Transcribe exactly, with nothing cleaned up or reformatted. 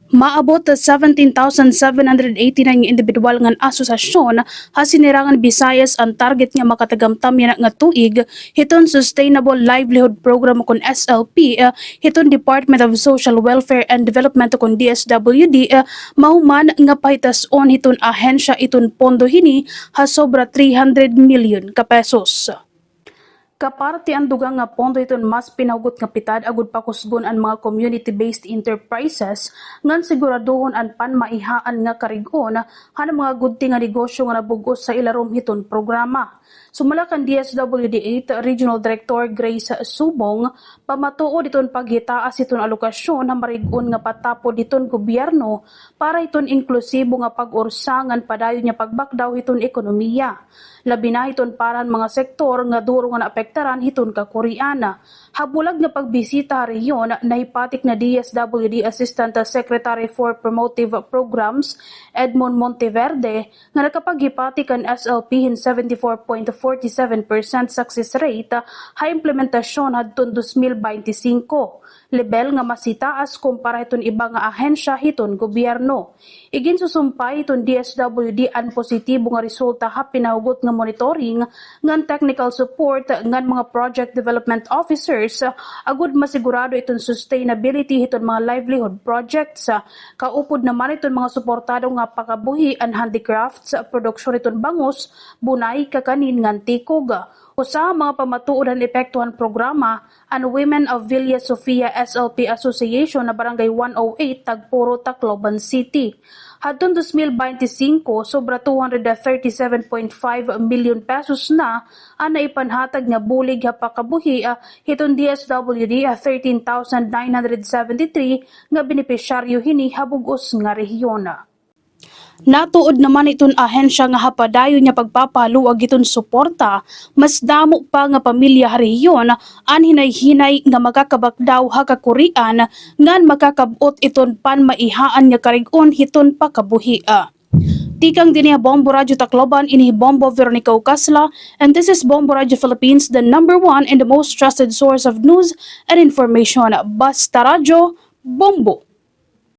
Maabot seventeen thousand seven hundred eighty-nine nga indibidwal ngan asosasyon ha Sinirangan Visayas an target nga makatagamtam yana nga tuig hiton Sustainable Livelihood Program kon S L P, eh, hiton Department of Social Welfare and Development kon D S W D, eh, mahuman nga pahitas-on hiton ahensya iton pondo hini ha sobra three hundred milyon ka pesos. Kaparte an dugang nga pondo hiton mas pinahugot nga pitad agod pakusgon an mga community-based enterprises ngan siguradohon an panmaihaan nga karig-on han mga gudti nga negosyo nga nabug-os sa ilarom hiton programa. Sumala kan D S W D eight Regional Director Grace Subong, pamatuod hiton paghitaas hiton alokasyon ha marig-on nga patapod hiton gobyerno para hiton inklusibo nga pag-ursa ngan padayon nga pagbakdaw hiton ekonomiya, labi na hiton para han mga sektor nga duro nga naapektaran hiton kakurian. Ha bulag nga pagbisita ha rehiyon, nahipatik ni D S W D Assistant Secretary for Promotive Programs, Edmond Monteverde, nga nakapaghipatik an S L P hin seventy-four point forty-seven percent success rate ha implementasyon hadton dos mil baynte singko, lebel nga mas hitaas kumpara hiton iba nga ahensya hiton gobyerno. Iginsusumpay hiton D S W D an positibo nga resulta ha pinahugot nga monitoring ngan technical support ngan mga project development officers, agod masigurado iton sustainability hiton mga livelihood projects. Kaupod naman iton mga suportado nga pakabuhi an handicrafts, produksyon hiton bangus, bunay, kakanin ngan tikog. Usa ha mga pamatuod han epekto han programa, an Women of Villa Sofia S L P Association ha Barangay one oh eight, Tagpuro, Tacloban City. Hadton dos mil baynte singko, sobra two hundred thirty-seven point five milyon pesos na an naipanhatag nga bulig ha pakabuhi, ah, hiton D S W D, ah, thirteen thousand nine hundred seventy-three nga benepisyaryo hini ha bug-os nga rehiyon. Natuod naman hiton ahensya nga ha padayon nga pagpapahaluag hiton suporta, mas damo pa nga pamilya ha rehiyon an hinay-hinay nga makakabakdaw ha kakurian ngan makakab-ot hiton panmaihaan nga karig-on hiton pakabuhi. Tikang dinhi ha Bombo Radyo Tacloban, ini hi Bombo Veronica Ucasla, and this is Bombo Radyo Philippines, the number one and the most trusted source of news and information. Basta Radyo, Bombo!